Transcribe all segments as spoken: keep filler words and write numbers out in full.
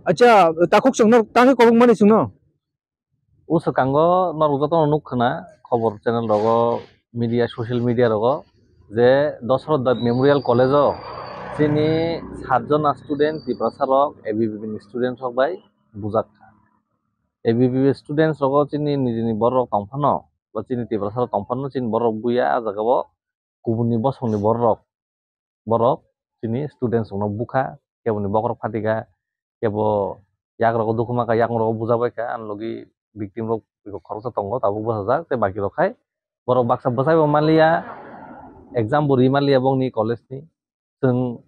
Acha, takhuk chwngno tangwi kobok mani chwngno. O swkango norok jotono nuk khna khobor channel rogo, media, social media rogo je Dasarath Deb Memorial College o chini satjona student Tiprasa rok A B V P ni student rok bai bujak kha. A B V P students rogo chini nijini borok tongphano ba chini Tiprasa rok tongphano chini borok buya ah jaga o kubuni bosongni borok borok chini students rokno bukha, keboni bokhorok phatikha, kebo yak rogo dukhumakha, yakung rogo bujabaikha, ani logi victim rok khoroksa tongo tabuk bwsajak tei baki rok khai borok baksa bwsaibo manliya, exam bo ri manliya bongni college ni. Chwng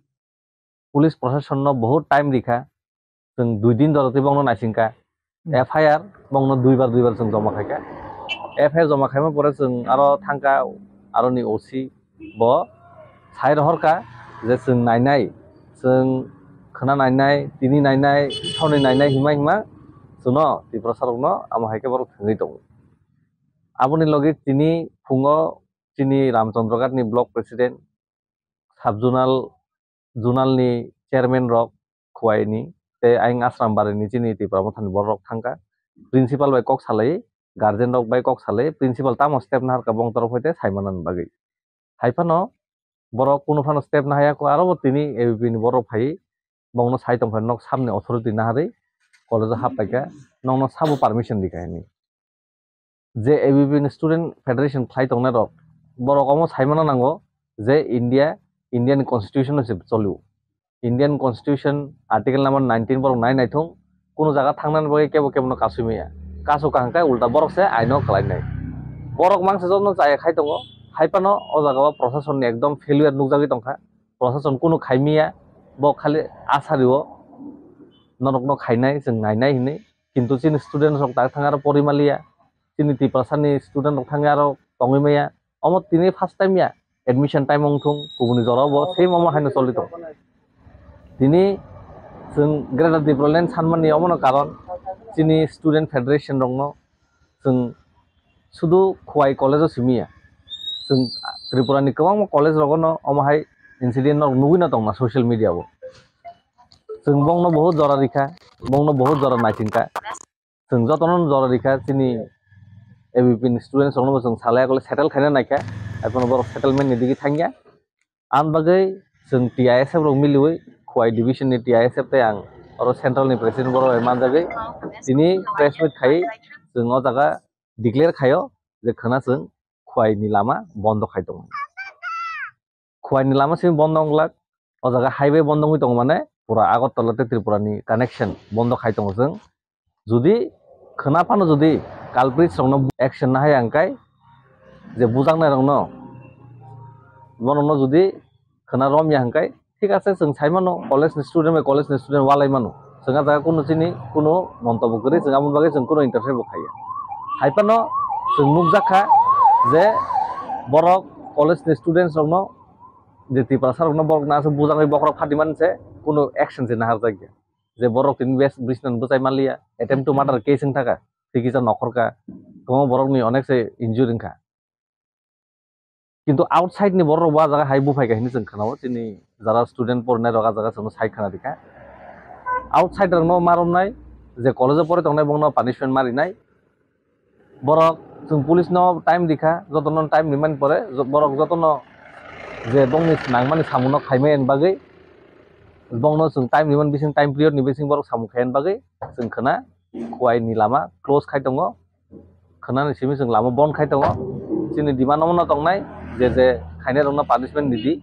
police proshasonno bahut time rikha, chwng dui din jora twi bongno naisingkha. Hmm. F I R bongno duibar duibar chwng joma khaikha. F I R joma khaima pore chwng aro thangkha aroni O C bo sai rohorkha je chwng nainai, chwng khwna nainai, tini nainai, soni nainai hima hima chwngno Tiprasa rokno amo hai khe borok thwngwi tongo. Aboni logi tini phungo chini Ramchandraghat ni block president, sub zonal, zonal ni chairman rok Khowai ni tei ayang Asrambari ni chini Tipra Motha ni borok rok thangkha. Principal bai kok salai, guardian rok bai kok salai, principal tamo step naharkha bong torok hoite saimana ni bagwi. Hai phano borok kunu phano step nahaya kho, aro bo tini A B P ni borok phai bongno sai tongkha nok samni authority naharwi college o hap paikha, nokno sabo permission rikha hini. Je A B P ni student federation khlai tongnai rok, borok omo saimano nango je India, Indian constitution no se cholio. Indian constitution article number nineteen borok nai naithung, kunu jaga thangnani bagwi kebo kebo no kasui maya. Kasu kaham khe ulta borok se aino khlai nai. Borok mangsa jotono chaya khai tongo, hai phano o jaga o proshasonni ekdom failure nukjagwi tongkha. Proshashan kunu khai maya, bo khali asa rio, norokno khainai, chwng nainai hinwi. Kintu chini student rok tak thang aro pori maliya, chini Tiprasa ni student rok thangwi aro tongwi maya. Omo tini first time ya, admission time wng thung, kubuni jora bo same omo haino choli tong. Tini chwng Greater Tipraland sanmani omono karon, chini student federation rokno chwng sudu Khowai college o simi ya. Chwng Tripura ni kwbangma college rogo no omo hai incident no nugwi no tongma social media o. Chwng bongno bahut jora rikha, bongno bahut jora naisingkha. Chwng jotono jora rikha, chini A B P ni students rokno bo chwng salai yakle settle khaina naikha. Ephono borok settlement ni digi thangya. Ang bagwi chwng T I S F rok miliwi Khowai division ni T I S F tei ang oro central ni president borok bai manjagwi tini press meet khai chwng o jaga declare khaio je khwna chwng Khowai ni lama bondo khai tongo. Khowai ni lama simi bondo wng glak, o jaga highway bondo wngwi tongo, mane pura Agartala tei Tripura ni connection bondo khai tongo chwng. Jodi khwna phano jodi culprits rokno action nahai ang kai, je bujaknai rokno, borokno jodi khwna romya hwnkhe, thik ase, chwng sai mano college ni student bai college ni student walai mano, chwng ah jaga kunu chini kunu montobbo kwrwi, chwng aboni bagwi chwng kunu interfere bo khaiya. Hai phano chwng nukjak kha je borok college ni students rokno, je Tiprasa rokno borok na aswk bujaknai bokhorok phatimani se kunu action se naharjakya. Je borok tini bes-, bisnan bwchai manliya, attempt to murder case wng thaka, tei kisa nokhorka, kwbangma borokni onek se injury wngkha. Kintu outside ni borok rok bo ah jaga hai buphai kha hinwi chwng khwnao, chini jara student porinai rok ah jaga chwngno sai khwna rikha. Outside rokno ma romnai, je college o pori tongnai bongno punishment ma rinai. Borok chwng police no time rikha, jotono time rimani pore jo-, borok jotono je bongni nangmani samungno khaimani bagwi bongno chwng time rimani bising, time period ni bising borok samung khaimani bagwi chwng khwna Khowai ni lama close khai tongo, khwnani simi chwng lama bon khai tongo. Chini demand omono tongnai je je khainai rokno punishment ridi,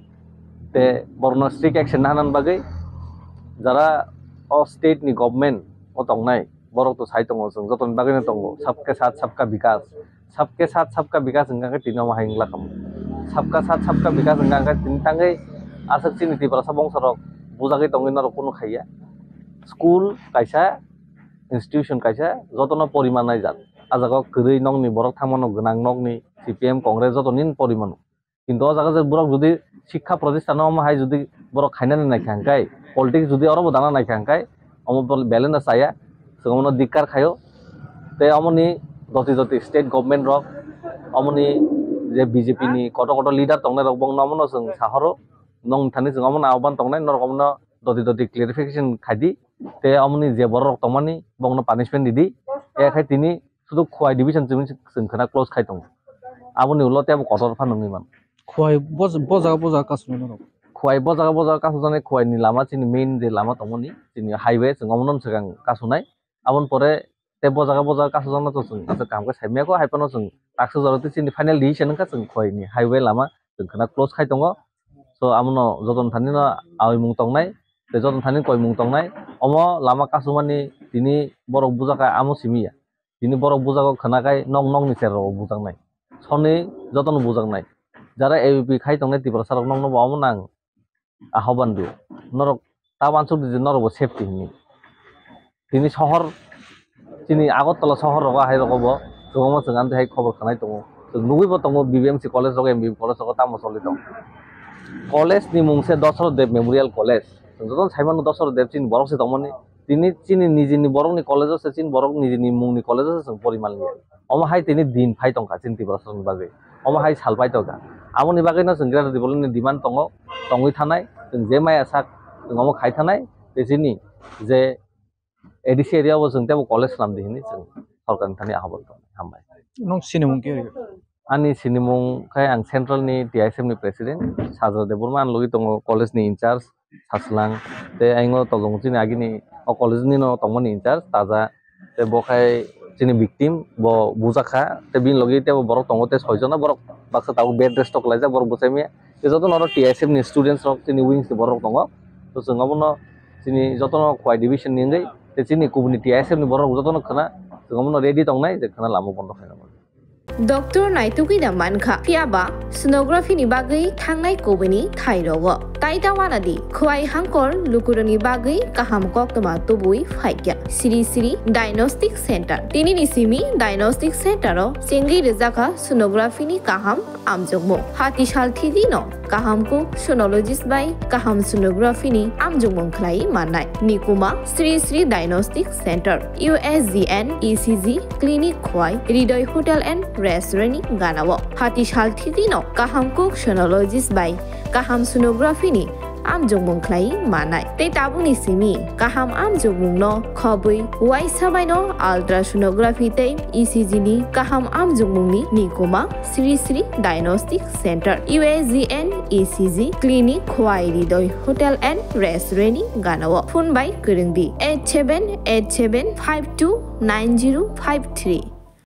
tei borokno strict action naharnani bagwi jara o state ni government o tongnai. Borok to sai tongo, chwng jotoni bagwino tongo, sabke sath sabka vikas, sabke sath sabka vikas hwnkha khe tini omo hai wngla kamo, sabka sath sabka vikas hwnkha khe tini tangwi aswk chini Tiprasa bongso rok bujagwi tongwi norok kunu khaiya. School kaisa, institution kaisa, jotono poriman naijak. Ah jaga o kwrwi nokni borok thangmano, gwnang nokni, C P M, Congress jotoni porimano. Kintu o jaga je borok jodi sikha protistano omo hai jodi borok khainani naikha hwnkhe, politics jodi oro bo dana naikha hwnkhe, omo bo belai no chaya, chwng omono dikkar khaio. Tei omoni doti doti state government rok, omoni je B J P ni kotor kotor leader tongnai rok, bongno omono chwng sahoro, nong thani chwng omono ahban tongnai, norok omono doti doti clarification khaidi, Te omoni je borok rok tongmani bokno punishment ridi. E khai tini sudu Khowai division chini chwng khna close khai tongo. Aboni ulo tebo kotor phano wngwi mano. Khowai bo, bo jaga, bo jaga kasu nai norok? Khowai bo jaga, bo jaga kasu jani Khowai ni lama chini main je lama tongmani, chini highway chwng omono swkang kasu nai. Aboni pore te bo jaga, bo jaga kasu jana to chwng aswk kaham khe saimaya kho, hai phano chwng taksa jora tei chini final decision wngkha chwng Khowai ni highway lama chwng khna close khai tongo. So, amono jotono thani no awi mung tongnai, tei jotono thani koi mung tongnai. Omo lama kasumani tini borok bujak kha, amo simi ya. Tini borok bujak kha khwna khai nok nokni cherrok bujaknai. Soni jotono bujaknai. Jara A B P khai tongnai Tiprasa rok nokno bo omo nang ahoban dio. Norok ta uansuk di je norok bo safety hinwi. Tini sohor, chini Agartala sohor rogo, hai rogo bo kwbangma chwng amtwi hai khobor khwnai tongo. Chwng nugwi bo tongo B B M C college rogo, M B B college rogo tamo choli tongo. College ni mung se Dasarath Deb Memorial College. Chwng jotono sai mano Dasarath Deb chini borok se tongmani. Tini chini nijini borokni college o se, chini borok nijini mungni college o se chwng pori manliya. Omo hai tini din phai tongkha chini Tiprasarokni bagwi. Omo hai sal phai tongkha. Aboni bagwino chwng Greater Tipralandni demand tongo, tongwi thanai, chwng je maya sak, chwng omo khai thanai, tei chini je A D C area o chwng teibo college swnam di hinwi chwng sorkarni thani ahobol tong hambai. Nung sinimung khe? Ani sinimung khai ang central ni T I S F ni president, Sajra Debbarma, ani logi tongo college ni in charge, Saslang, tei ayang o tolong chini agini o college ni no tongmani in charge, Taja, tei bo khai chini victim, bo bujak kha, tei bini logi teibo borok tongo, tei soi jona borok baksa tabuk bed rest o kwlaijak, borok bwsai maya. Tei jotono oro T I S F ni students rok, chini wings ni borok rok tongo. To chwng obono chini jotono Khowai division ni wngwi, tei chini kubuni T I S F ni borok rok jotono khwna, chwng obono ready tongnai je khwna lama bondo khaina bagwi. Doctor naitugwi da mankha, phiyaba sonography ni bagwi thangnai kubuni thai rogo. Tai ta wana di, Khowai Hangkor lukurokni bagwi kaham koktwma tubui phaikya. Sri Sri Diagnostic Center. Tini ni simi Diagnostic Center o chengwi rwjakha sonography ni kaham amjokmung. Hati sal thidi no kaham kuk sonologist bai kaham sonography ni amjokmung khlai mannai. Nikuma Sri Sri Diagnostic Center, U S G N E C G Clinic Khowai, Hridoy Hotel and Restaurant ni ganao. Hati sal thidi no kaham kuk sonologist bai kaham sonography ni amjokmung khlai mannai. Tei tabukni simi kaham amjokmungno khobwi uaisa baino ultrasonography tei E C G ni kaham amjokmungni nikuma Sri Sri Diagnostic Center, U S G N E C G Clinic, Khowai Hridoy Hotel and Restaurant ni ganao. Phone bai kwrwng di eight seven eight seven five two nine zero five three.